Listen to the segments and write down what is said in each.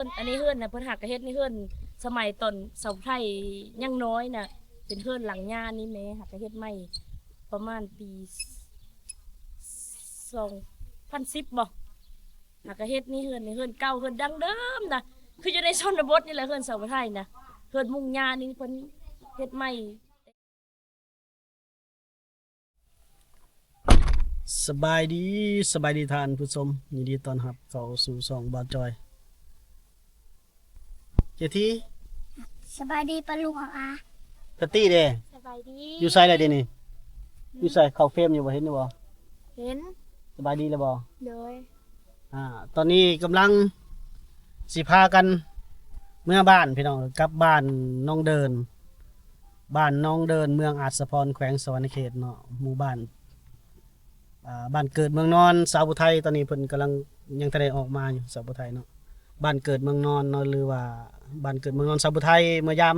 ອັນນີ້ເຮືອນນະ ເພິ່ນຫາກະເຮັດໃນເຮືອນສະໄໝຕອນສາວໄທຍັງນ້ອຍນະ ເປັນເຮືອນຫຼັງຫຍ້ານີ້ແມ່ ຫາກະເຮັດໃໝ່ປະມານປີສອງພັນສິບບໍ ຫາກະເຮັດໃນເຮືອນ ໃນເຮືອນເກົ່າ ເຮືອນດັ້ງເດີມນະ ຄືຢູ່ໃນຊົນນະບົດນີ້ແຫຼະ ເຮືອນສາວໄທນະ ເຮືອນມຸງຫຍ້ານີ້ເພິ່ນເຮັດໃໝ່. ສະບາຍດີ ສະບາຍດີທ່ານຜູ້ຊົມ ຍິນດີຕ້ອນຮັບເຂົ້າສູ່ຊ່ອງບ່າວຈອຍ ເຈທີ. ສະບາຍດີປ້າລຸງອາ ແພດຕີ້ເດ້ ສະບາຍດີ ຢູ່ໃສລະເດນີ້? ອືມ ຢູ່ໃສ? ເຂົ້າເຟຣມຢູ່ບໍ່? ເຫັນຢູ່ບໍ່? ເຫັນ. ສະບາຍດີແລ້ວບໍ່? ໂດຍ. ອ່າ ຕອນນີ້ກຳລັງຊິພາກັນເມືອບ້ານພີ່ນ້ອງ ກັບບ້ານໜອງເດີນ ບ້ານໜອງເດີນ ເມືອງອາດສະພອນ ແຂວງສະຫວັນນະເຂດເນາະ ໝູ່ບ້ານ ອ່າ ບ້ານເກີດເມືອງນອນ ສາວຜູ້ໄທ. ຕອນນີ້ເພິ່ນກຳລັງ ຍັງທັນໄດ້ອອກມາຢູ່ ສາວຜູ້ໄທເນາະ ບ້ານເກີດເມືອງນອນເນາະ ຫຼືວ່າບ້ານເກີດເມືອງນອນ ສາວຜູ້ໄທເມືອຍາມ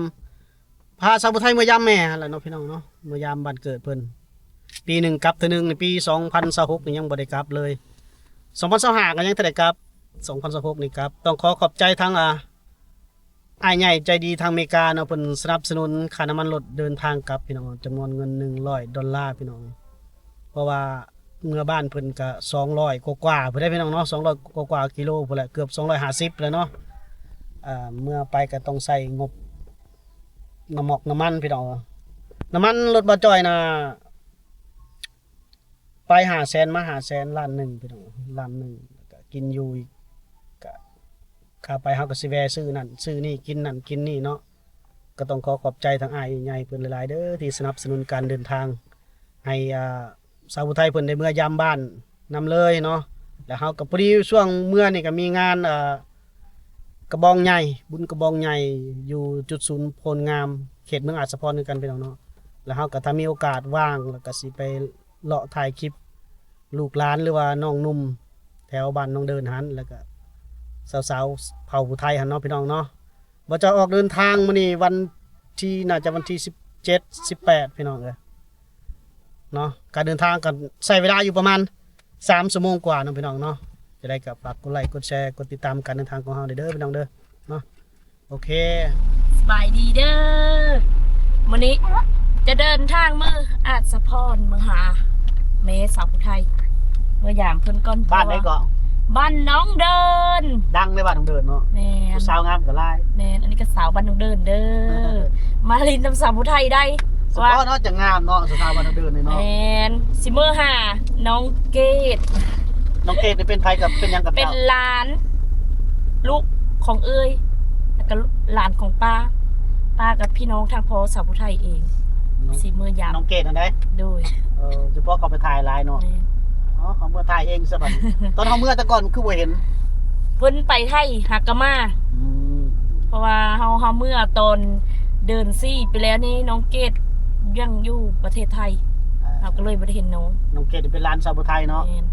ພາສາວຜູ້ໄທເມືອຍາມແມ່ຫັ້ນແຫຼະເນາະ ພີ່ນ້ອງເນາະ ເມືອຍາມບ້ານເກີດເພິ່ນ ປີໜຶ່ງກັບເທື່ອໜຶ່ງ. ໃນປີສອງພັນຊາວຫົກນີ້ຍັງບໍ່ໄດ້ກັບເລີຍ ສອງພັນຊາວຫ້າກໍຍັງທັນໄດ້ກັບ ສອງພັນຊາວຫົກນີ້ກັບ. ຕ້ອງຂໍຂອບໃຈທາງ ອ່າ ອ້າຍໃຫຍ່ໃຈດີທາງອາເມລິກາເນາະ ເພິ່ນສະໜັບສະໜູນຄ່ານ້ຳມັນລົດເດີນທາງກັບ ພີ່ນ້ອງ ຈຳນວນເງິນໜຶ່ງຮ້ອຍດອນລາ ພີ່ນ້ອງ. ເພາະວ່າເມືອບ້ານເພິ່ນກະສອງຮ້ອຍກວ່າໆ ພຸ້ນແຫຼະ ພີ່ນ້ອງເນາະ ສອງຮ້ອຍກວ່າໆກິໂລພຸ້ນແຫຼະ ເກືອບສອງຮ້ອຍຫ້າສິບແລ້ວເນາະ. ເອີ ເມືອໄປກະຕ້ອງໃຊ້ງົບນ້ຳໝອກນ້ຳມັນ ພີ່ນ້ອງ. ນ້ຳມັນລົດບ່າວຈອຍນະ ໄປຫ້າແສນ ມາຫ້າແສນ ລ້ານໜຶ່ງ ພີ່ນ້ອງ ລ້ານໜຶ່ງ. ແລ້ວກະກິນຢູ່ອີກ ກະ ຂາໄປເຮົາກໍຊິແວ່ຊື້ນັ້ນຊື້ນີ້ ກິນນັ້ນກິນນີ້ເນາະ. ກໍຕ້ອງຂໍຂອບໃຈທາງອ້າຍໃຫຍ່ເພິ່ນຫຼາຍໆເດີ ທີ່ສະໜັບສະໜູນການເດີນທາງໃຫ້ ອ່າ ສາວຜູ້ໄທເພິ່ນໄດ້ເມືອຢາມບ້ານນຳເລີຍເນາະ. ແລ້ວເຮົາກໍພໍດີຊ່ວງເມືອນີ້ກໍມີງານ ອ່າ ກະບອງໃຫຍ່ ບຸນກະບອງໃຫຍ່ ຢູ່ຈຸດສູນໂພນງາມ ເຂດເມືອງອາດສະພອນຄືກັນ ພີ່ນ້ອງເນາະ. ແລ້ວເຮົາກໍຖ້າມີໂອກາດວ່າງ ແລ້ວກໍຊິໄປ ເລາະຖ່າຍຄລິບລູກຫຼານ ຫຼືວ່ານ້ອງໜຸ່ມແຖວບ້ານໜອງເດີນຫັ້ນ ແລ້ວກະສາວໆເຜົ່າຜູ້ໄທຫັ້ນເນາະ ພີ່ນ້ອງເນາະ. ບ່າວຈອຍອອກເດີນທາງມື້ນີ້ວັນທີ ໜ້າຈະວັນທີສິບເຈັດ ສິບແປດ ພີ່ນ້ອງເອີຍເນາະ. ການເດີນທາງກໍໃຊ້ເວລາຢູ່ປະມານສາມຊົ່ວໂມງກວ່າເນາະ ພີ່ນ້ອງເນາະ. ຈັ່ງໃດກໍຝາກກົດໄລ້ກົດແຊ ກົດຕິດຕາມການເດີນທາງຂອງເຮົາແດ່ເດີ ພີ່ນ້ອງເດີເນາະ. ໂອເຄ ສະບາຍດີເດີ ມື້ນີ້ຈະເດີນທາງເມືອອາດສະພອນ ເມືອຫາແມ່ສາວຜູ້ໄທ ເມືອຢາມເພິ່ນກ່ອນ. ບ້ານໃດເກາະ? ບ້ານໜອງເດີນ ດັງເດ້ບ້ານໜອງເດີນເນາະ. ແມ່ນ ຜູ້ສາວງາມກໍຫຼາຍ. ແມ່ນ ອັນນີ້ກໍສາວບ້ານໜອງເດີນເດີ ມາຫຼິ້ນນຳສາວຜູ້ໄທໄດ້ ສະເພາະເນາະ ຈັ່ງງາມເນາະ ສາວບ້ານໜອງເດີນນີ້ເນາະ. ແມ່ນ ຊິເມືອຫາ ນ້ອງເກດ. ນ້ອງເກດນີ້ເປັນໃຜກັບ ເປັນຫຍັງກັບເຈົ້າ? ເປັນຫຼານລູກຂອງເອື້ອຍ ແລ້ວກໍຫຼານຂອງປ້າ ປ້າກັບພີ່ນ້ອງທາງພໍ່ສາວຜູ້ໄທເອງ ເນາະ ຊິເມືອຢາມ. ນ້ອງເກດຫັ້ນໃດ? ໂດຍ. ເອີ ສະເພາະເຂົາໄປຖ່າຍຫຼາຍເນາະ. ແມ່ນ. ອໍ ເຂົາເມືອຖ່າຍເອງຊະບັດນີ້ ຕອນເຮົາເມືອແຕ່ກ່ອນຄືບໍ່ເຫັນ? ເພິ່ນໄປໄທຫາກະມາ. ອືມ ເພາະວ່າເຮົາ ເຮົາເມືອຕອນເດືອນສີ່ໄປແລ້ວນີ້ ນ້ອງເກດຍັງຢູ່ປະເທດໄທ. ອ່າ ເຮົາກໍເລີຍບໍ່ໄດ້ເຫັນນ້ອງ. ນ້ອງເກດເປັນຫຼານສາວຜູ້ໄທເນາະ. ແມ່ນ.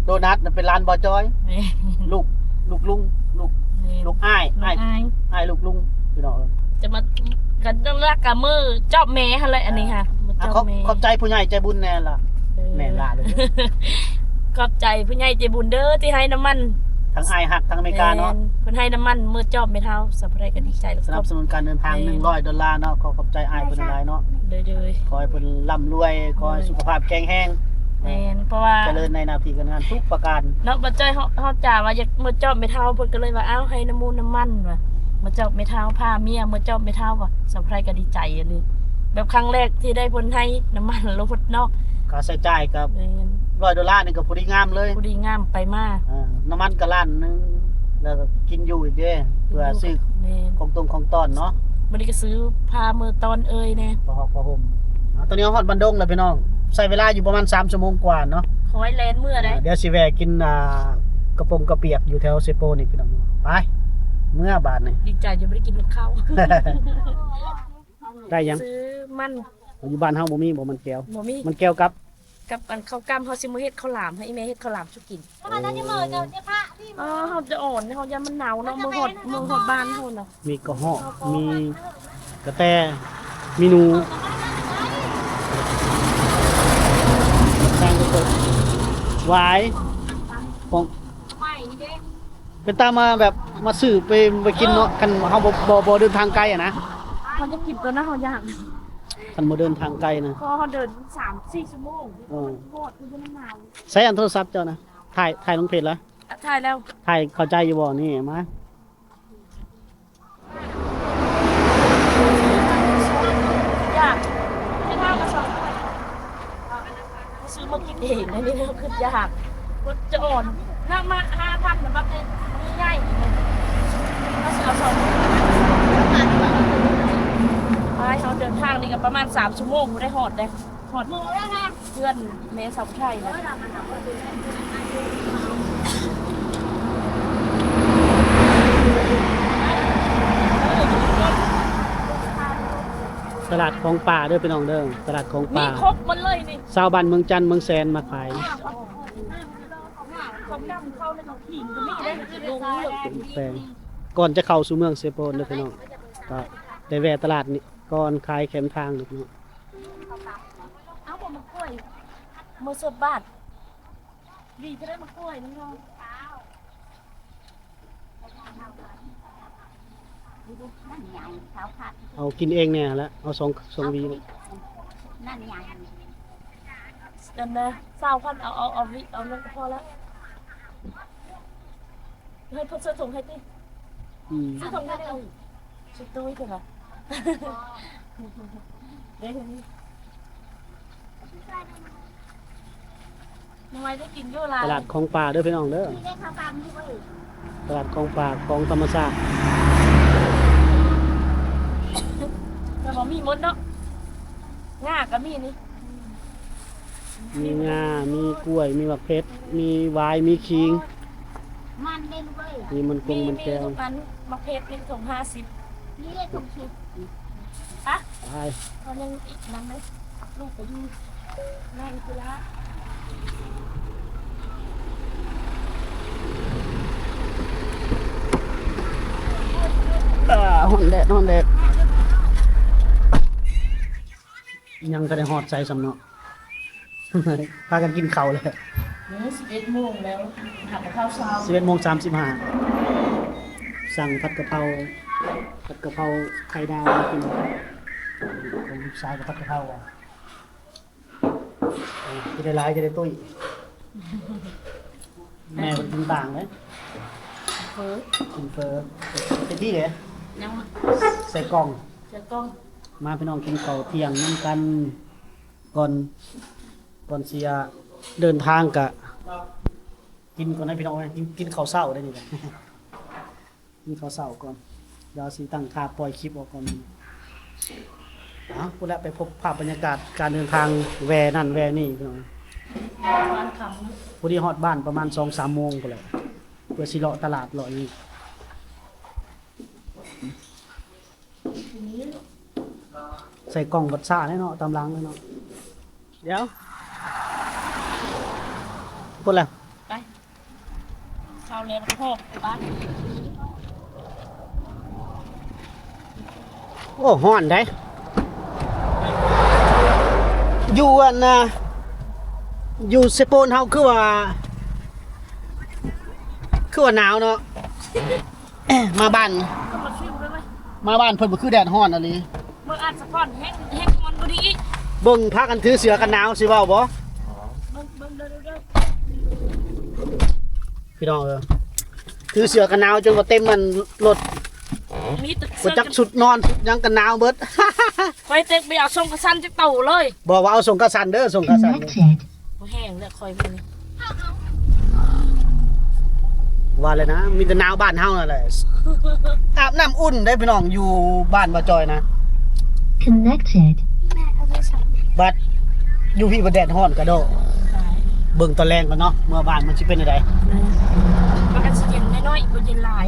ໂດນັດເປັນຫຼານບ່າວຈອຍ. ແມ່ນ. ລູກ ລູກລຸງ ລູກ ແມ່ນ ລູກອ້າຍ ລູກອ້າຍ ອ້າຍ ອ້າຍລູກລຸງ ພີ່ນ້ອງເອີຍ. ຈະມາ ກໍຕ້ອງລັກກັບມື້ຈອບແມ່ຫັ້ນແຫຼະ ອັນນີ້ຫະ ອ່າ ມາຈອບແມ່. ຂອບ ຂອບໃຈຜູ້ໃຫຍ່ໃຈບຸນແດ່ລະ. ເອີ ແມ່ນລະເລີຍ ຂອບໃຈຜູ້ໃຫຍ່ໃຈບຸນເດີ ທີ່ໃຫ້ນ້ຳມັນ ທັງອ້າຍຮັກ ທັງອາເມລິກາເນາະ. ແມ່ນ ເພິ່ນໃຫ້ນ້ຳມັນມື້ຈອບແມ່ເຖົ້າ ສາວຜູ້ໄທກໍດີໃຈ ສະໜັບສະໜູນການເດີນທາງ ແມ່ນ ໜຶ່ງຮ້ອຍດອນລາເນາະ. ຂໍຂອບໃຈອ້າຍເພິ່ນຫຼາຍເນາະ. ໂດຍ ໂດຍ. ຂໍໃຫ້ເພິ່ນລ່ຳລວຍ ໂດຍ ຂໍໃຫ້ສຸຂະພາບແຂງແຮງ. ແມ່ນ ເພາະວ່າຈະເລີນໃນໜ້າທີ່ການງານທຸກປະການ. ເນາະ ບ່າວຈ້ອຍເຮົາ ເຮົາຈະວ່າຢາກມື້ຈອບແມ່ເຖົ້າ ເພິ່ນກໍເລີຍວ່າ ອ້າວ ໃຫ້ນ້ຳມູນນ້ຳມັນວ່າ ມື້ຈອບແມ່ເຖົ້າ ພາເມຍມື້ຈອບແມ່ເຖົ້າວ່າ. ສາວຜູ້ໄທກໍດີໃຈອີ່ຫຼີ ແບບຄັ້ງແລກທີ່ໄດ້ເພິ່ນໃຫ້ນ້ຳມັນລົດເນາະ. ຄ່າໃຊ້ຈ່າຍກໍ ແມ່ນ ຮ້ອຍໂດລານີ້ກໍພໍດີງາມເລີຍ ພໍດີງາມໄປມາ. ເອີ ນ້ຳມັນກໍລ້ານໜຶ່ງ ແລ້ວກໍກິນຢູ່ອີກເດ້ ເພື່ອຊື້ ແມ່ນ ຂອງຕົງຂອງຕ້ອນເນາະ. ມື້ນີ້ກໍຊື້ຜ້າມືຕ້ອນເອີຍແດ່ ຜ້າຫົກຜ້າຫົ່ມ. ຕອນນີ້ເຮົາຮອດບ້ານດົງແລ້ວພີ່ນ້ອງ ໃຊ້ເວລາຢູ່ປະມານສາມຊົ່ວໂມງກວ່າເນາະ. ຂ້ອຍແລ່ນເມືອໄດ໋. ອ່າ ດຽວຊິແວ່ກິນ ອ່າ ກະປົງກະປຽກຢູ່ແຖວເຊໂປນີ້ພີ່ນ້ອງ. ໄປ ເມືອບາດນີ້ ດີໃຈຢູ່ບໍ່ໄດ້ກິນເຂົ້າ. ໄດ້ຫຍັງ? ຊື້ມັນ. ຢູ່ບ້ານເຮົາບໍ່ມີບໍ່ມັນແກ້ວ? ບໍ່ມີ. ມັນແກ້ວກັບ ກັບອັນເຂົ້າກ້ຳ ເຮົາຊິມາເຮັດເຂົ້າຫຼາມ ໃຫ້ອີ່ແມ່ເຮັດເຂົ້າຫຼາມສູ່ກິນ. ອໍ ເຮົາຈະອ່ອນ ເຮົາຢ້ານມັນເນົ່າເນາະ ມື້ຮອດ ມື້ຮອດບ້ານເຮົານະ. ມີກະຮອກ ມີກະແຕ ມີໜູ ຫວາຍ ຂອງ ຕາມມາແບບມາຊື້ໄປ ໄປກິນເນາະ ເອີ ຄັນເຮົາບໍ່ ບໍ່ ບໍ່ເດີນທາງໄກອະນະ. ເຮົາຈະກິນຕອນນັ້ນເຮົາຢາກ ຄັນບໍ່ເດີນທາງໄກນະ ເພາະເຮົາເດີນສາມສີ່ຊົ່ວໂມງ ເອີ ຮອດ ຄືມັນໜາວ. ໃຊ້ອັນໂທລະສັບເຈົ້ານະ ຖ່າຍ ຖ່າຍລົງເພຈລະ ອ່ະ ຖ່າຍແລ້ວ ຖ່າຍເຂົ້າໃຈຢູ່ບໍ່? ນີ້ມາ ຢາກ ແຕ່ຖ້າມາສອງ ຊື້ມາກິນເອງ ອັນນີ້ແລ້ວຄືຢາກ ມັນຈະອ່ອນ ຖ້າມາຫ້າພັນນະ ບັກນີ້ໃຫຍ່ ເຮົາຊິເອົາສອງ ໄປ ເຮົາເດີນທາງນີ້ກໍປະມານສາມຊົ່ວໂມງ ບໍ່ໄດ້ຮອດເດ້ ຮອດເຮືອນແມ່ສາວໄທແລ້ວ. ຕະຫຼາດຂອງປ່າເດີພີ່ນ້ອງເດີ ຕະຫຼາດຂອງປ່າ ມີຄົບໝົດເລີຍນີ້ ຊາວບ້ານເມືອງຈັນ ເມືອງແສນມາຂາຍ. ແປງ ກ່ອນຈະເຂົ້າສູ່ເມືອງເຊໂປນເດີພີ່ນ້ອງ ກໍໄດ້ແວ່ຕະຫຼາດນີ້ກ່ອນ ຂາຍແຄມທາງເດີພີ່ນ້ອງ. ເອົາບໍ່ ໝາກກ້ວຍ ເມື່ອສົບບາດ ດີເທົ່າໃດໝາກກ້ວຍນີ້ເນາະ. ເອົາກິນເອງແດ່ຫັ້ນແຫຼະ ເອົາສອງ ສອງຫວີ ນັ້ນໃຫຍ່ ອັນນະ ຊາວພັນ ເອົາ ເອົາ ເອົາຫວີ ເອົານັ້ນກໍພໍແລ້ວ. ໃຫ້ເພິ່ນໃສ່ຖົງໃຫ້ຕິ ອືມ ໃສ່ຖົງໃຫ້ເດ້ ຊິຕຸ້ຍເທື່ອ ເດ້ ນ້ອຍໄດ້ກິນຢູ່ຫຼາຍ. ຕະຫຼາດຂອງປ່າເດີພີ່ນ້ອງເດີ ຕະຫຼາດຂອງປ່າ ຂອງທຳມະຊາດ ແຕ່ວ່າມີໝົດເນາະ ງາກໍມີນີ້. ມີງາ ມີກ້ວຍ ມີໝາກເຜັດ ມີຫວາຍ ມີຂີງ ມັນເດ້ລູກເອີຍ ມີມັນກົງ ມີ ມັນແກ້ວ ມີທຸກອັນ ໝາກເຜັດນີ້ຖົງຫ້າສິບ ນີ້ເດ້ຖົງສິບ ອະ ໄປ ເຂົາຍັງອີກນັ້ນເດ້ ລູກໄປຢູ່ໃນພຸ້ນລະ. ອ່າ ຮ້ອນແດດ ຮ້ອນແດດ. ຍັງບໍ່ໄດ້ຮອດໃສຊ້ຳເນາະ ພາກັນກິນເຂົ້າແລ້ວ. ນີ້ສິບເອັດໂມງແລ້ວ ຫາກັບເຂົ້າເຊົ້າ ສິບເອັດໂມງສາມສິບຫ້າ ສັ່ງຜັດກະເພົາ ຜັດກະເພົາໄຂ່ດາວມາກິນ ຂອງລູກຊາຍກໍຜັດກະເພົາ ເອີ ກິນໄດ້ຫຼາຍຈະໄດ້ຕຸ້ຍ. ແມ່ເພິ່ນກິນຕ່າງເດ້ ເຟີ ກິນເຟີ ເປັນທີ່ເດ້ ຍັງ ໃສ່ກ່ອງ ໃສ່ກ່ອງ. ມາພີ່ນ້ອງ ກິນເຂົ້າທ່ຽງນຳກັນ ກ່ອນ ກ່ອນຊິ ອາ ເດີນທາງກະກິນກ່ອນນະພີ່ນ້ອງເອີຍ ກິນ ກິນເຂົ້າເຊົ້າໄດ້ນີ້ແຫຼະ ກິນເຂົ້າເຊົ້າກ່ອນ ດຽວຊິຕັ້ງທ່າປ່ອຍຄລິບອອກກ່ອນ. ເອົາ ພຸ້ນແຫຼະ ໄປພົບພາບບັນຍາກາດການເດີນທາງ ແວ່ນັ້ນແວ່ນີ້ພີ່ນ້ອງ ບ້ານຄຳ ພໍດີຮອດບ້ານປະມານສອງສາມໂມງພຸ້ນແຫຼະ ເພື່ອຊິເລາະຕະຫຼາດເລາະຫຍັງ. ໃສ່ກ່ອງບັດຊາແນ່ເນາະ ຕາມຫຼັງເນາະ. ດຽວ ພຸ້ນແຫຼະ ໄປ ເຂົ້າແລ້ວກໍໄປ. ໂອ້ ຮ້ອນເດ້ ຢູ່ອັນນ່າ ຢູ່ເຊໂປນເຮົາຄືວ່າ ຄືວ່າໜາວເນາະ. ມາບ້ານ ມາບ້ານເພິ່ນບໍ່ຄືແດດຮ້ອນອີ່ຫຼີ ເບິ່ງອັນສະພອນແຮງ ແຮງຮ້ອນບໍ່ດີອີກ ເບິ່ງພາກັນຖືເສື້ອກັນໜາວ ຊິເວົ້າບໍ່ ເບິ່ງ ເບິ່ງເດີ ພີ່ນ້ອງເອີຍ ຖືເສື້ອກັນໜາວຈົນວ່າເຕັມອັນລົດ ມີແຕ່ ບໍ່ຈັກຊຸດນອນຊຸດຫຍັງກັນໜາວເບິດ. ຂ້ອຍເຕັກບໍ່ເອົາສົ່ງກະສັນຈັກໂຕເລີຍ ບໍ່ວ່າເອົາສົ່ງກະສັນເດີ ສົ່ງກະສັນເດີ. ບໍ່ແຫ້ງແລ້ວຂ້ອຍມື້ນີ້ ວ່າແລ້ວນະ ມີແຕ່ໜາວບ້ານເຮົານັ້ນແຫຼະ ອາບນ້ຳອຸ່ນເດ້ພີ່ນ້ອງ ຢູ່ບ້ານບ່າວຈອຍນະ. ບັດຢູ່ພີ້ບັດແດດຮ້ອນກະໂດ. ເບິ່ງຕອນແລງກ່ອນເນາະ ເມືອບ້ານມັນຊິເປັນແນວໃດ. ມັນກະຊິເຢັນນ້ອຍໆ ບໍ່ເຢັນຫຼາຍ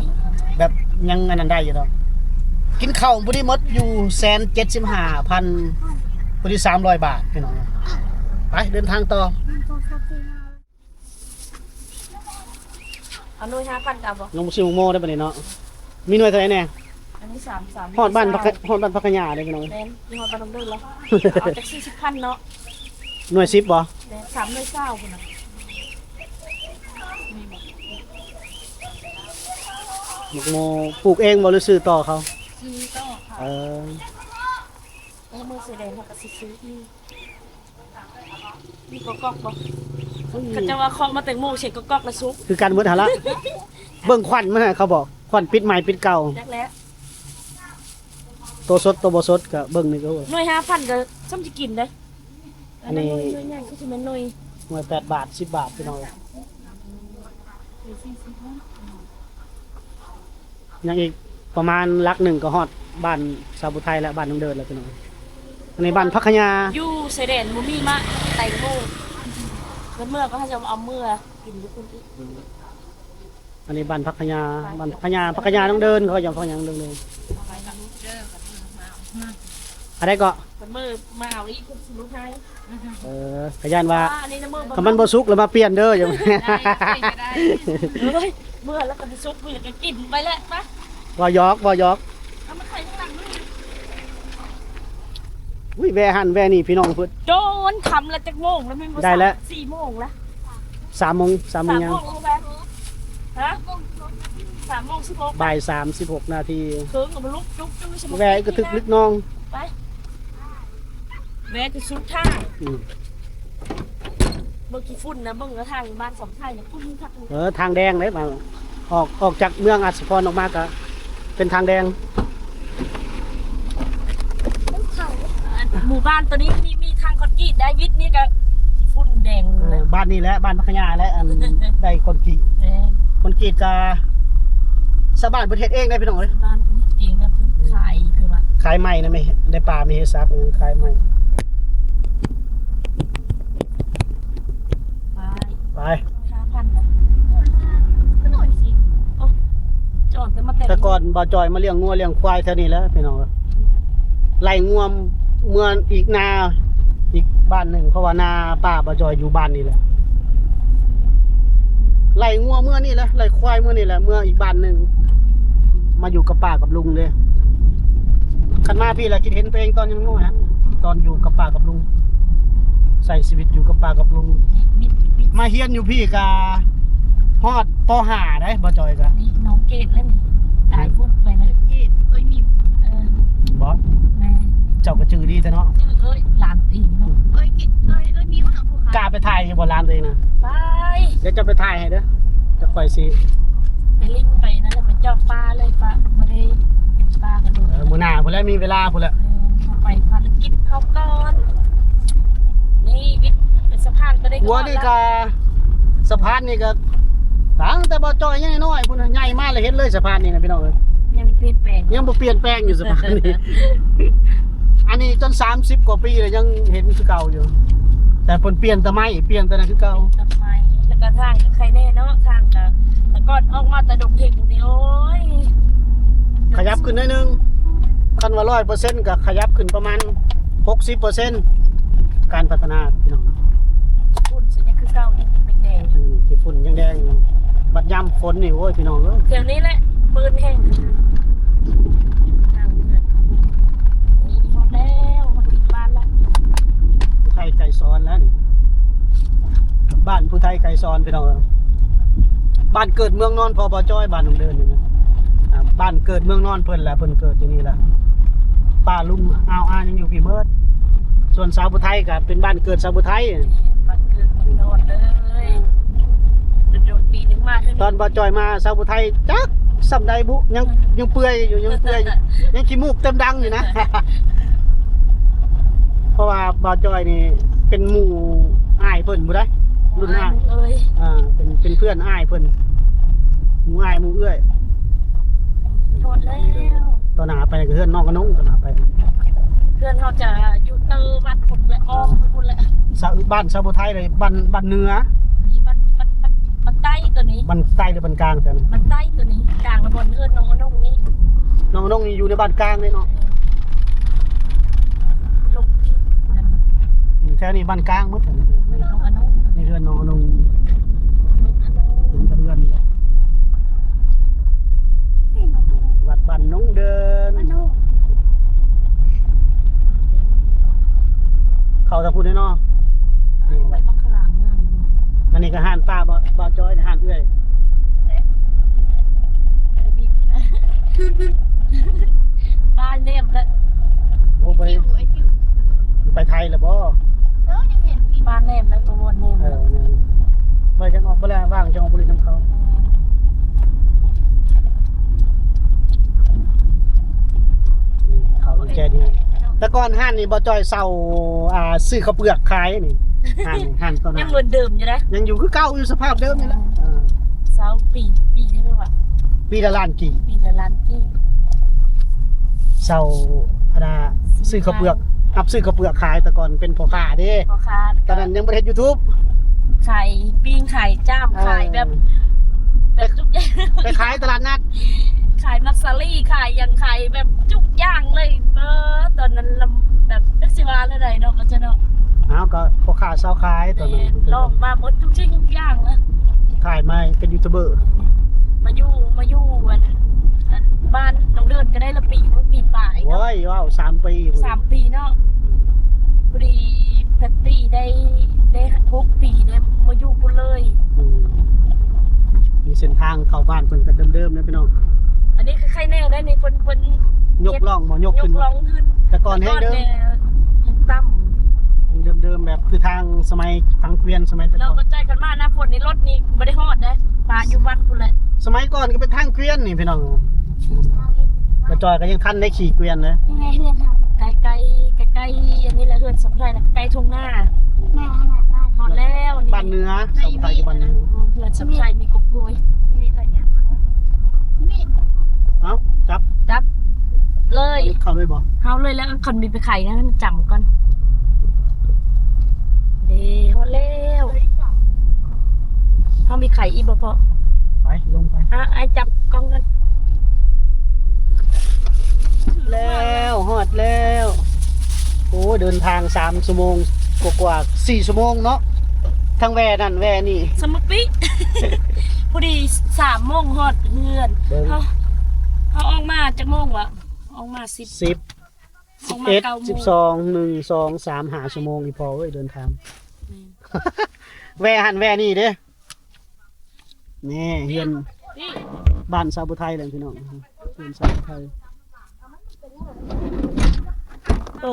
ແບບຍັງອັນນັ້ນໄດ້ຢູ່ດອກ. ກິນເຂົ້າພໍດີໝົດຢູ່ແສນເຈັດສິບຫ້າພັນ ພໍດີສາມຮ້ອຍບາດພີ່ນ້ອງ. ໄປເດີນທາງຕໍ່. ເອົາໜ່ວຍຫ້າພັນກໍເອົາບໍ່? ຍັງບໍ່ຊື້ໝາກໂມໄດ້ບັດນີ້ເນາະ. ມີໜ່ວຍເທົ່າໃດແດ່? ອັນນີ້ສາມ ສາມ ຮອດບ້ານພັກ ຮອດບ້ານພັກຂະຫຍ້າເດ້ພີ່ນ້ອງ. ແມ່ນ ມີຮອດບ້ານດອງເດີລະ. ເອົາຈັກສີ່ສິບພັນເນາະ. ໜ່ວຍສິບບໍ່? ແມ່ນ ສາມໜ່ວຍຊາວພຸ້ນນະ. ມີບໍ່? ໝາກໂມ ປູກເອງບໍ່ ຫຼືຊື້ຕໍ່ເຂົາ? ຊື້ຕໍ່ເຂົາ. ເອີ ເອີ ມື້ສະແດງເຮົາກໍຊິຊື້ອີກ. ມີກອກໆບໍ່? ເຂົາເຈົ້າວ່າເຄາະໝາກແຕງໂມສຽງກອກໆລະສຸກ ຄືກັນເບິດຫັ້ນລະ. ເບິ່ງຂວັນມັນຫັ້ນ ເຂົາບອກຂວັນປິດໃໝ່ປິດເກົ່າ ຈັກແຫຼະ. ໂຕສົດໂຕບໍ່ສົດກໍເບິ່ງນີ້ກໍ ໜ່ວຍຫ້າພັນກໍຊ່ຳຊິກິນເດ້. ອັນນີ້ໜ່ວຍໃຫຍ່ຄືຊິແມ່ນໜ່ວຍ ໜ່ວຍແປດບາດ ສິບບາດ ພີ່ນ້ອງ. ຍັງອີກປະມານຫຼັກໜຶ່ງກໍຮອດບ້ານສາວຜູ້ໄທແລ້ວ ບ້ານນ້ອງເດີນແລ້ວ ພີ່ນ້ອງ. ອັນນີ້ບ້ານຜັກຂະຫຍ້າ ຢູ່ຊາຍແດນບໍ່ມີໝາກແຕງໂມ ເພິ່ນເມືອກໍເຂົາຈະເອົາເມືອກິນຢູ່ພຸ້ນອີກ. ອັນນີ້ບ້ານຜັກຂະຫຍ້າ ບ້ານຜັກຂະຫຍ້າ ຜັກຂະຫຍ້ານ້ອງເດີນ ເຂົາເຈົ້າຜັກຂະຫຍ້ານ້ອງເດີນເລີຍ. ອັນໃດເກາະ ເພິ່ນເມືອມາເອົາອີກ ເພິ່ນຊິມາໃຫ້. ເອີ ກະຢ້ານວ່າ ອັນນີ້ນະ ເມືອ ຄັນມັນບໍ່ສຸກແລ້ວມາປ່ຽນເດີ. ເອີຍ ເມືອແລ້ວກໍຊິສຸກ ເມືອແລ້ວກໍກິນໄປແຫຼະ. ໄປ ເວົ້າຫຍອກ ເວົ້າຫຍອກ. ເອົາມາໄຂຂ້າງຫຼັງນີ້. ອຸ້ຍ ແວ່ຫັ້ນແວ່ນີ້ ພີ່ນ້ອງເພິ່ນ ໂດນຄຳລະຈັກໂມງແລ້ວແມ່ນບໍ່? ໄດ້ແລ້ວ ສີ່ໂມງລະ ສາມໂມງ ສາມໂມງຍັງ ສາມໂມງແລ້ວ. ຮະ ສາມໂມງສິບຫົກ ບ່າຍສາມສິບຫົກນາທີ. ເຄິ່ງກໍມາລຸກຈຸກຈຸກ ແວ່ກໍຖືກລຶກນ້ອງ ໄປ ແວ່ຄືສຸດທາງ. ອືມ ເບິ່ງຂີ້ຝຸ່ນນະ ເບິ່ງທາງບ້ານສອງໄທນະ ຝຸ່ນຄັກ. ເອີ ທາງແດງເດ້ ອອກ ອອກຈາກເມືອງອາດສະພອນອອກມາກະເປັນທາງແດງ. ອັນໝູ່ບ້ານໂຕນີ້ມີ ມີທາງຄອນກຣີດໄດ້ ວິດນີ້ກະຂີ້ຝຸ່ນແດງ. ເອີ ບ້ານນີ້ແຫຼະ ບ້ານພັກຂະຍາແຫຼະ ອັນໄດ້ຄອນກຣີດ. ແມ່ນ ຄອນກຣີດກະຊາວບ້ານເພິ່ນເຮັດເອງເດ້ພີ່ນ້ອງເອີຍ. ຊາວບ້ານເພິ່ນເຮັດເອງ ແລ້ວເພິ່ນຂາຍ ຄືວ່າຂາຍໄມ້ນະ ໄດ້ປາໄມ້ເຮັດສັກ ຂາຍໄມ້. ໄປ ໄປ ຫ້າພັນນະ ໜ້ອຍຊິ. ໂອ້ ຈອດແຕ່ມາແຕ່ ແຕ່ກ່ອນບ່າວຈອຍມາລ້ຽງງົວລ້ຽງຄວາຍແຖວນີ້ແຫຼະພີ່ນ້ອງ. ໄລ່ງົວເມືອອີກນາ ອີກບ້ານໜຶ່ງ ເພາະວ່ານາປ້າບ່າວຈອຍຢູ່ບ້ານນີ້ແຫຼະ. ໄລ່ງົວເມືອນີ້ແຫຼະ ໄລ່ຄວາຍເມືອນີ້ແຫຼະ ເມືອອີກບ້ານໜຶ່ງ ມາຢູ່ກັບປ້າກັບລຸງເດ້. ຄັນມາພີ້ລະຄິດເຫັນຕົວເອງຕອນຍັງນ້ອຍຫັ້ນ ຕອນຢູ່ກັບປ້າກັບລຸງ ໃຊ້ຊີວິດຢູ່ກັບປ້າກັບລຸງ. ມາຮຽນຢູ່ພີ້ກະຮອດ ປໍຫ້າ ໄດ໋ ບ່າວຈອຍກະ. ນີ້ນ້ອງເກດແລ້ວນີ້ ຕາຍພຸ້ນໄປແລ້ວ ເກດ ເອີຍ ມີ ເອີ ບໍ່ ແມ່ ເຈົ້າກໍຈື່ດີແທ້ເນາະ. ຈື່ ເອີຍ ຫຼານເອງເນາະ ເອີຍ ເກດ ເອີຍ ເອີຍ ມີຫຍັງຜູ້ ກ້າໄປຖ່າຍຢູ່ບໍ່ ຫຼານໂຕເອງນະ? ໄປ ດຽວຈະໄປຖ່າຍໃຫ້ເດີ ດຽວຂ້ອຍຊິໄປຫຼິ້ນໄປນັ້ນແຫຼະ ໄປຈອບປາເລີຍ ປາບໍ່ໄດ້ເຫັນປາກັນໂດນ. ເອີ ມື້ໜ້າພຸ້ນແຫຼະ ມີເວລາພຸ້ນແຫຼະ. ແມ່ນ ໄປພາລະກິດເຮົາກ່ອນ. ນີ້ວິດເປັນສະພານໂຕໃດກໍ ອັນນີ້ກະ ສະພານນີ້ກະຕັ້ງແຕ່ບ່າວຈອຍຍັງນ້ອຍໆພຸ້ນ ໃຫຍ່ມາແລ້ວເຮັດເລີຍສະພານນີ້ນະພີ່ນ້ອງເອີຍ. ຍັງບໍ່ປ່ຽນແປງ ຍັງບໍ່ປ່ຽນແປງຢູ່ສະພານນີ້. ອັນນີ້ຈົນສາມສິບກວ່າປີແລ້ວຍັງເຫັນຄືເກົ່າຢູ່ ແຕ່ເພິ່ນປ່ຽນແຕ່ໄມ້ ປ່ຽນແຕ່ນັ້ນຄືເກົ່າ. ແລ້ວກໍທາງກໍໄຄແນ່ເນາະ ທາງກໍ ແຕ່ກ່ອນອອກມາແຕ່ດົງເຫັງນີ້ ໂອ້ຍ ຂະຫຍັບຂຶ້ນໜ້ອຍໜຶ່ງ. ຄັນວ່າຮ້ອຍເປີເຊັນກໍຂະຫຍັບຂຶ້ນປະມານຫົກສິບເປີເຊັນ ການພັດທະນາພີ່ນ້ອງ. ຝຸ່ນຊິຍັງຄືເກົ່າ ຍັງແດງໆຢູ່. ອືມ ຂີ້ຝຸ່ນຍັງແດງຢູ່ ບັດຍາມຝົນນີ້ ໂອ້ຍ ພີ່ນ້ອງເອີຍ ແຖວນີ້ແຫຼະເປີນແຮງ. ທາງເຮືອນນີ້ຮອດແລ້ວ ຮອດທີ່ບ້ານແລ້ວ ຜູ້ໄທໄກສອນແລ້ວນີ້. ບ້ານຜູ້ໄທໄກສອນພີ່ນ້ອງເອີຍ ບ້ານເກີດເມືອງນອນພໍ່ບ່າວຈອຍ ບ້ານນ້ອງເດີນນີ້ນະ. ອ່າ ບ້ານເກີດເມືອງນອນເພິ່ນແຫຼະ ເພິ່ນເກີດຢູ່ນີ້ແຫຼະ. ປ້າລຸງອາວອາຍັງຢູ່ພີ້ເໝິດ ສ່ວນສາວຜູ້ໄທກໍເປັນບ້ານເກີດສາວຜູ້ໄທ ບ້ານເກີດເມືອງນອນເລີຍ. ອ່າ ໂດນໆປີໜຶ່ງມາເທື່ອໜຶ່ງ. ຕອນບ່າວຈອຍມາ ສາວຜູ້ໄທຈັກສ່ຳໃດບຸ ຍັງ ຍັງເປື່ອຍຢູ່ ຍັງເປື່ອຍຢູ່ ຍັງຂີ້ມູກເຕັມດັງຢູ່ນະ. ເພາະວ່າບ່າວຈອຍນີ້ເປັນໝູ່ອ້າຍເພິ່ນພຸ້ນໃດ ລຸ້ນອ້າຍ ອ້າຍເອີຍ ອ່າ ເປັນ ເປັນເພື່ອນອ້າຍເພິ່ນ ໝູ່ອ້າຍໝູ່ເອື້ອຍ. ຮອດແລ້ວ ຕໍ່ໜ້າໄປກໍເຮືອນນ້ອງອະນົງ ຕໍ່ໜ້າໄປ ເຮືອນເຮົາຈະຢູ່ເຕີວັດພຸ້ນແຫຼະ ອ້ອມໄປພຸ້ນແຫຼະ. ສາວ ບ້ານສາວຜູ້ໄທເລີຍ ບ້ານ ບ້ານເໜືອ ນີ້ບ້ານ ບ້ານ ບ້ານ ບ້ານໃຕ້ໂຕນີ້ ບ້ານໃຕ້ ຫຼື ບ້ານກາງ? ບ້ານໃຕ້ໂຕນີ້ ກາງລະບ່ອນເຮືອນນ້ອງອະນົງນີ້. ນ້ອງອະນົງນີ້ຢູ່ໃນບ້ານກາງເລີຍເນາະ. ລົງທີ່ນັ້ນ ອືມ ແຖວນີ້ບ້ານກາງໝົດ ແຖວນີ້ ນ້ອງອະນົງ ນີ້ເຮືອນນ້ອງອະນົງ ເປັນເຮືອນນີ້ແຫຼະ. ວັດບ້ານໜອງເດີນ ເຂົ້າທາງພຸ້ນເນາະ. ນີ້ແຫຼະ ອັນນີ້ກໍຮ້ານປ້າ ບ່າວ ບ່າວຈອຍ ຮ້ານເອື້ອຍ. ອັນນີ້ ປາແນມແລ້ວ ໂອ້ ໄປ ໄປໄທແລ້ວບໍ່? ເອີ ຍັງເຫັນ ປາແນມແລ້ວ ຕົວແນມ ເອີ ແມ່ນ ໄປຈັ່ງອອກບໍ່ແລ້ວ ວ່າງຈັ່ງອອກບໍ່ຫຼິ້ນນຳເຂົາ ເອີ ເຂົາໃຈດີ. ແຕ່ກ່ອນຮ້ານນີ້ບໍ່ຈ່ອຍເຊົ່າ ອ່າ ຊື້ເຂົ້າເປືອກຂາຍນີ້ ຮ້ານນີ້ ຮ້ານຕອນນັ້ນ ຍັງເໝືອນເດີມຢູ່ເດ້ ຍັງຢູ່ຄືເກົ່າ ຢູ່ສະພາບເດີມນີ້ແຫຼະ ເອີ ເຊົ່າປີ ປີເທົ່າໃດວະ? ປີລະລ້ານກີບ ປີລະລ້ານກີບ ເຊົ່າ ອັນນ່າ ຊື້ເຂົ້າເປືອກ ຮັບຊື້ເຂົ້າເປືອກຂາຍ ແຕ່ກ່ອນເປັນພໍ່ຄ້າເດ້ ພໍ່ຄ້າ ຕອນນັ້ນຍັງບໍ່ໄດ້ເຮັດ YouTube ຂາຍປີ້ງຂາຍຈ້າມ ເອີ ຂາຍແບບ ແບບທຸກຢ່າງ ໄປຂາຍຕະຫຼາດນັດ ຂາຍມັກສາລີ ຂາຍຫຍັງ ຂາຍແບບທຸກຢ່າງເລີຍ ເອີ ຕອນນັ້ນລຳ ແບບ ຈັກຊິວ່າແນວໃດເນາະ ກໍຈະເນາະ ອ້າວ ກໍພໍ່ຄ້າຊາວຂາຍຕອນນັ້ນ ແມ່ນ ລອງມາໝົດທຸກສິ່ງທຸກຢ່າງນະ ຂາຍມາເປັນຢູທູບເບີ ມາຢູ່ ມາຢູ່ອັນ ອັນບ້ານນ້ອງເດີນກໍໄດ້ລະປີໜຶ່ງ ປີປາຍເນາະ ໂອ້ຍ ເວົ້າສາມປີພຸ້ນ ສາມປີເນາະ ພໍດີແພັດຕີ້ໄດ້ ໄດ້ຫົກປີ ໄດ້ມາຢູ່ພຸ້ນເລີຍ ອືມ ມີເສັ້ນທາງເຂົ້າບ້ານເພິ່ນກໍເດີມໆນະພີ່ນ້ອງ ອັນນີ້ຄືໄຄແນ່ໄດ໋ນີ້ ເພິ່ນ ເພິ່ນຍົກລ່ອງບໍ່ ຍົກຂຶ້ນ ຍົກລ່ອງຂຶ້ນ ແຕ່ກ່ອນແຮງເດີມ ແຕ່ກ່ອນແຮງຕ່ຳ ແຮງເດີມໆ ແບບຄືທາງສະໄໝທາງເກວຽນ ສະໄໝແຕ່ກ່ອນ ເນາະ ບໍ່ໃຈຄັນມາໜ້າຝົນນີ້ລົດນີ້ບໍ່ໄດ້ຮອດເດ້ ປະຢູ່ວັດພຸ້ນແຫຼະ ສະໄໝກ່ອນກໍເປັນທາງເກວຽນນີ້ພີ່ນ້ອງ ບໍ່ຈ່ອຍກໍຍັງທັນໄດ້ຂີ່ເກວຽນເດ້ ໃກ້ໆ ໃກ້ໆ ອັນນີ້ແຫຼະເຮືອນສາວໄທນະ ໃກ້ທົ່ງນາ ແມ່ນ ຮອດແລ້ວນີ້ ບ້ານເໜືອ ສາວໄທຢູ່ບ້ານເໜືອ ເຮືອນສາວໄທມີກົບໂກຍ ເອົ້າ ຈັບ ຈັບເລີຍ ເຂົ້າເລີຍບໍ່? ເຂົ້າເລີຍແລ້ວ ຄັນມີໄປໄຂນະ ຈຳກ່ອນ ເດ້ ຮອດແລ້ວ ເຮົາມີໄຂອີກບໍ່ພໍ່? ໄປ ລົງໄປ ອ່ະ ອ້າຍຈັບກ້ອງກ່ອນ ແລ້ວ ຮອດແລ້ວ ໂອ້ຍ ເດີນທາງສາມຊົ່ວໂມງກວ່າໆ ສີ່ຊົ່ວໂມງເນາະ ທັງແວ່ນັ້ນແວ່ນີ້ ສະມະປິ ພໍດີສາມໂມງຮອດເຮືອນ ເບິ່ງ ເຮົາ ເຮົາອອກມາຈັກໂມງວະ? ອອກມາສິບ ສິບ ສິບເອັດ ສິບສອງ ໜຶ່ງ ສອງ ສາມ ຫ້າຊົ່ວໂມງ ອີ່ພໍ່ເອີຍ ເດີນທາງ ແມ່ນ ແວ່ຫັ້ນແວ່ນີ້ເດ້ ນີ້ເຮືອນ ນີ້ ບ້ານສາວຜູ້ໄທແຫຼະພີ່ນ້ອງ ເຮືອນສາວຜູ້ໄທ ໂອ້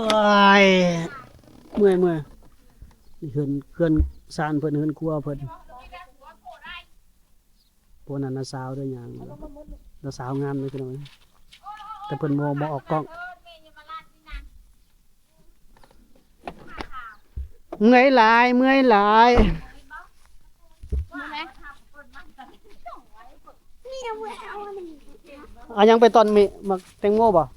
ຍ ເມື່ອຍ ເມື່ອຍ ນີ້ເຮືອນ ເຮືອນຊານເພິ່ນ ເຮືອນຄົວເພິ່ນ ພວກນັ້ນນ້າສາວເດີ ຍ່າງ ນ້າສາວງາມເດີພີ່ນ້ອງ ແຕ່ເພິ່ນບໍ່ ບໍ່ອອກກ້ອງ ເມື່ອຍຫຼາຍ ເມື່ອຍຫຼາຍ ເອົາຫຍັງໄປຕອນເມະ ໝາກແຕງໂມບໍ່?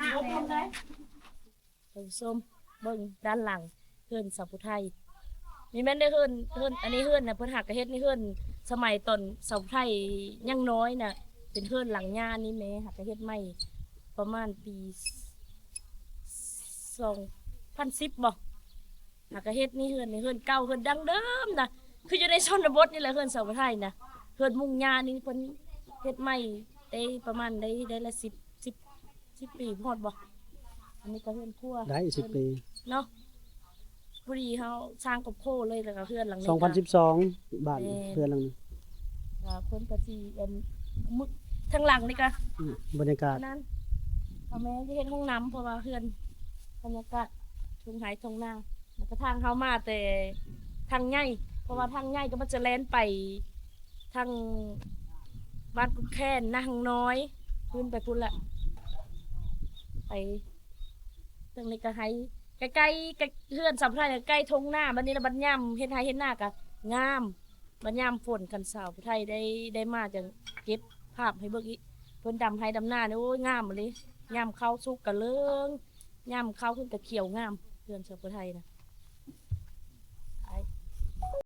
ທ່ານຜູ້ຊົມ ເບິ່ງດ້ານຫຼັງເຮືອນສາວຜູ້ໄທ ນີ້ແມ່ນໄດ້ເຮືອນ ເຮືອນ ອັນນີ້ເຮືອນນະ ເພິ່ນຫາກະເຮັດໃນເຮືອນສະໄໝຕອນສາວຜູ້ໄທຍັງນ້ອຍນະ ເປັນເຮືອນຫຼັງຫຍ້ານີ້ແມ່ຫາກະເຮັດໃໝ່ປະມານປີສອງພັນສິບບໍ່ ຫາກະເຮັດນີ້ເຮືອນ ນີ້ເຮືອນເກົ່າ ເຮືອນດັ້ງເດີມນະ ຄືຢູ່ໃນຊົນນະບົດນີ້ແຫຼະ ເຮືອນສາວຜູ້ໄທນະ ເຮືອນມຸງຫຍ້ານີ້ເພິ່ນເຮັດໃໝ່ໄດ້ປະມານໄດ້ ໄດ້ລະສິບ ສິບ ສິບປີຮອດບໍ່? ອັນນີ້ກໍເຮືອນຄົວ ໄດ້ສິບປີເນາະ ພໍດີເຮົາສ້າງຄອບຄົວເລີຍ ແລ້ວກໍເຮືອນຫຼັງນີ້ ສອງພັນສິບສອງ ບ້ານ ແມ່ນ ເຮືອນຫຼັງນີ້ ກໍເພິ່ນກໍຊິ ອັນ ມື້ ທາງຫຼັງນີ້ກໍ ອືມ ບັນຍາກາດນັ້ນ ພໍ່ແມ່ຊິເຮັດຫ້ອງນ້ຳ ເພາະວ່າເຮືອນ ບັນຍາກາດທົ່ງໄຮ່ທົ່ງນາ ແລ້ວກໍທາງເຮົາມາແຕ່ທາງໃຫຍ່ ເພາະວ່າທາງໃຫຍ່ກໍມັນຈະແລ່ນໄປ ທາງບ້ານກຸດແຄນ ນາຮັງນ້ອຍ ຂຶ້ນໄປພຸ້ນແຫຼະ ໄປ ເທິງນີ້ກໍໄຮ່ ໃກ້ໆ ໃກ້ ເຮືອນສາວຜູ້ໄທໃກ້ທົ່ງນາ ບັດນີ້ລະ ບັດຍາມເຮັດໄຮ່ເຮັດນາກໍງາມ ບັດຍາມຝົນ ຄັນສາວຜູ້ໄທໄດ້ ໄດ້ມາຈະເກັບພາບໃຫ້ເບິ່ງອີກ ເພິ່ນດຳໄຮ່ດຳນານີ້ ໂອ້ຍ ງາມອີ່ຫຼີ ຍາມເຂົ້າສຸກກໍເຫຼືອງ ຍາມເຂົ້າຂຶ້ນກໍຂຽວງາມ ເຮືອນສາວຜູ້ໄທນະ